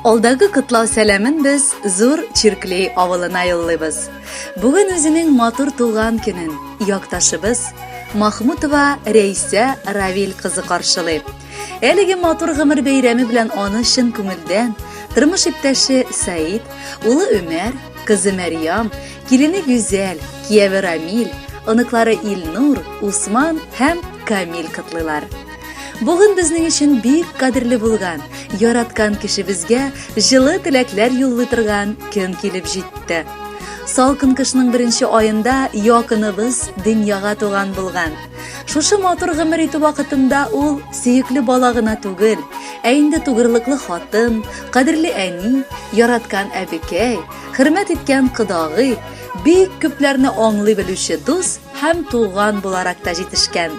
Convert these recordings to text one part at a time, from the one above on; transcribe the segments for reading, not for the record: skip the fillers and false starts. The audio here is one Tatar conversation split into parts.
Алдагы котлау сәламен без Зур Чирклей авылына юллыйбыз. Бүген үзенең матур туган көнен якташыбыз Махмутова Рәйсә Равил кызы каршылый. Әлеге матур гомер бәйрәме белән аны чын күңелдән тормыш иптәше Саид, улы Өмәр, кызы Мәрьям, килене Гүзәл, кияве Рамил, оныклары Илнур, Усман һәм Камил котлыйлар. Бүген безнең өчен бик кадерле булган, яраткан кешебезгә җылы теләкләр юллый торган көн килеп җитте. Салкын кышның беренче аенда якыныбыз дөньяга туган булган. Шушы матур гомер итү вакытында ул сөекле бала гына түгел, ә инде тугрылыклы хатын, кадерле әни, яраткан әбекәй, хөрмәт иткән кодагый, бик күпләрне аңлый белүче дус һәм туган буларак та җитешкән.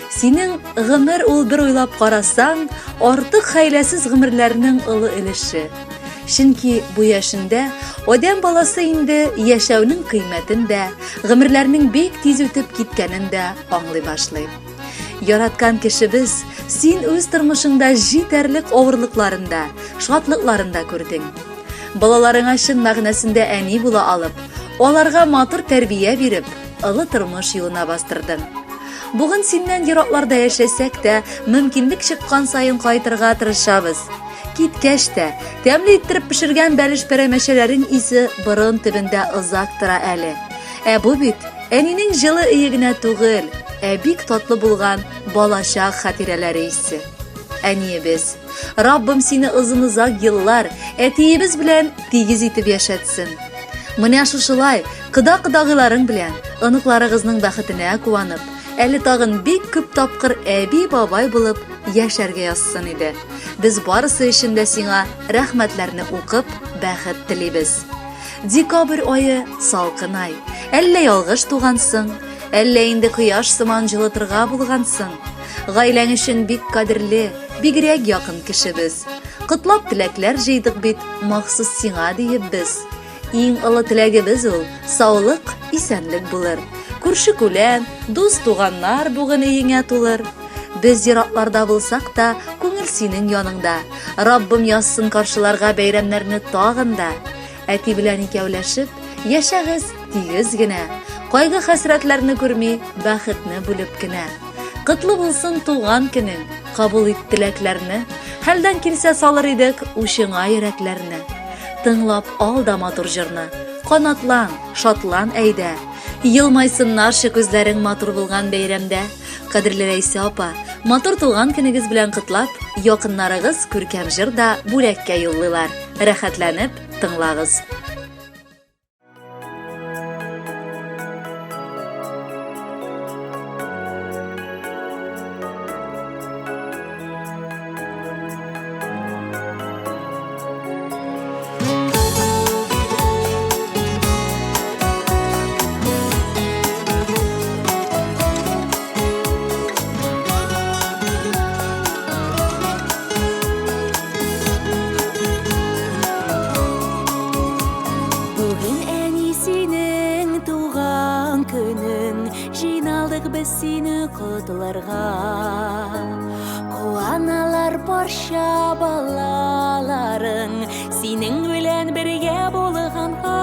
Синең гомер ул бер уйлап карасаң, артык хәйләсез гомерләрнең олы өлеше. Чөнки бу яшендә адәм баласы инде яшәүнең кыйммәтен дә, гомерләрнең бик тиз үтеп киткәнен дә аңлый башлый. Яраткан кешебез, син үз тормышыңда җитәрлек авырлыкларын да, шатлыкларын да күрдең. Балаларыңа чын мәгънәсендә әни була алып, аларга матур тәрбия биреп, олы тормыш юлына бастырдың. Бүген синнән еракларда яшәсәк тә, мөмкинлек чыккан саен кайтырга тырышабыз. Киткәч тә, тәмле иттереп пешергән бәлеш-пәрәмәчәләрең исе борын төбендә озак тора әле. Ә бу бит әнинең җылы өе генә түгел, ә бик татлы булган балачак хатирәләре исе. Әниебез, Раббым сине озын-озак еллар әтиебез белән тигез итеп яшәтсен. Менә шушылай, кода-кодагыйларың белән, оныкларыгызның бәхетенә куанып, әле тагын бик күп тапкыр әби-бабай булып яшәргә язсын иде. Без барысы өчен дә сиңа рәхмәтләрне укып, бәхет телибез. Декабрь ае салкын ай. Әллә ялгыш тугансың, әллә инде кояш сыман җылытырга булгансың. Гаиләң өчен бик кадерле, бигрәк якын кешебез. Котлап теләкләр җыйдык бит, махсус сиңа диеп без. Иң олы теләгебез ул, саулык, исәнлек булыр. Күрше-күлән, дус-туганнар бүген өеңә тулыр. Без еракларда булсак та, күңел синең яныңда. Раббым язсын каршыларга бәйрәмнәрне тагын да. Әти белән икәүләшеп, яшәгез тигез генә. Кайгы-хәсрәтләрне күрми, бәхетне бүлеп кенә. Котлы булсын туган көнең, кабул ит теләкләрне. Хәлдән килсә салыр идек учыңа йөрәкләрне. Тыңлап ал да матур җырны, канатлан, шатлан әйдә. Елмайсыннарчы күзләрең матур булган бәйрәмдә. Кадерле Рәйсә апа, матур туган көнегез белән котлап, якыннарыгыз күркәм җыр да бүләккә юллыйлар. Рәхәтләнеп тыңлагыз. Бүген әни синең туган көнең, Җыйналдык без сине котларга. Куаналар барча балаларың, Синең белән бергә булганга.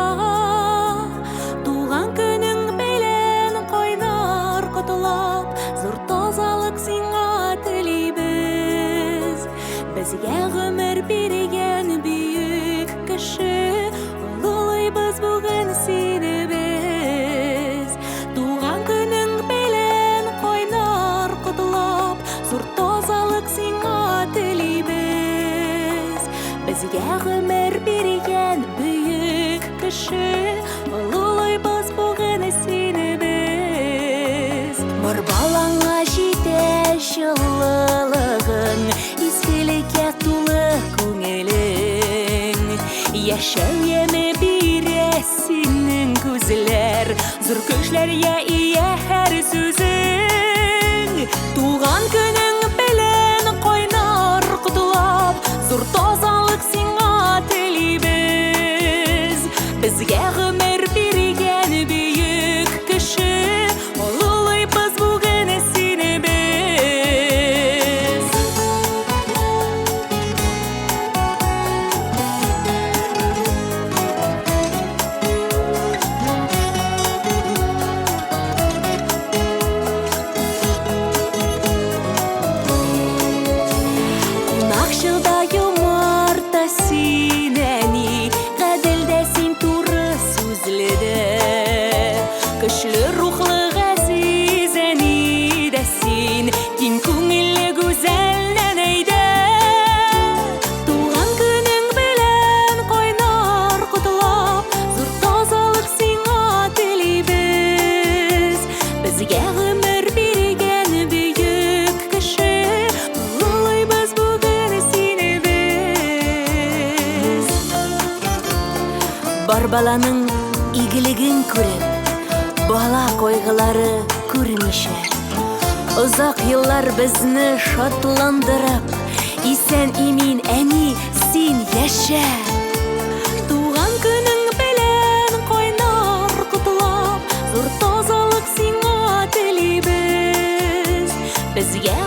Туган көнең белән кайнар котлап, Зур тазалык сиңа телибез. Безгә гомер биргән бөек кеше, Олылыйбыз бүген сине без. Туган көнең белән кайнар котлап, Зур тазалык сиңа телибез. Безгә гомер биргән бөек кеше, Олылыйбыз бүген сине без. Бар балаңа җитә җылылыгың, Изгелеккә тулы күңелең. Яшәү яме бирә синең күзләр, Зур көчләргә ия һәр сүзең. Туган көнең белән кайнар котлап, Зур тазалык сиңа телибез. Безгә гомер биргән бөек кеше, Олылыйбыз бүген сине без. син, әни, гадел дә син, туры сүзле дә. Көчле рухлы газиз әни дә син, киң күңелле гүзәл нәнәй дә. Туган көнең белән кайнар котлап, зур тазалык сиңа телибез. Безгә гомер биргән бөек кеше, олылыйбыз бүген сине без. Бар баланың игелеген күреп, бала кайгылары күрмичә, озак еллар безне шатландырып, исән-имин, әни, син яшә! Туган көнең белән кайнар котлап, зур тазалык сиңа телибез. Безгә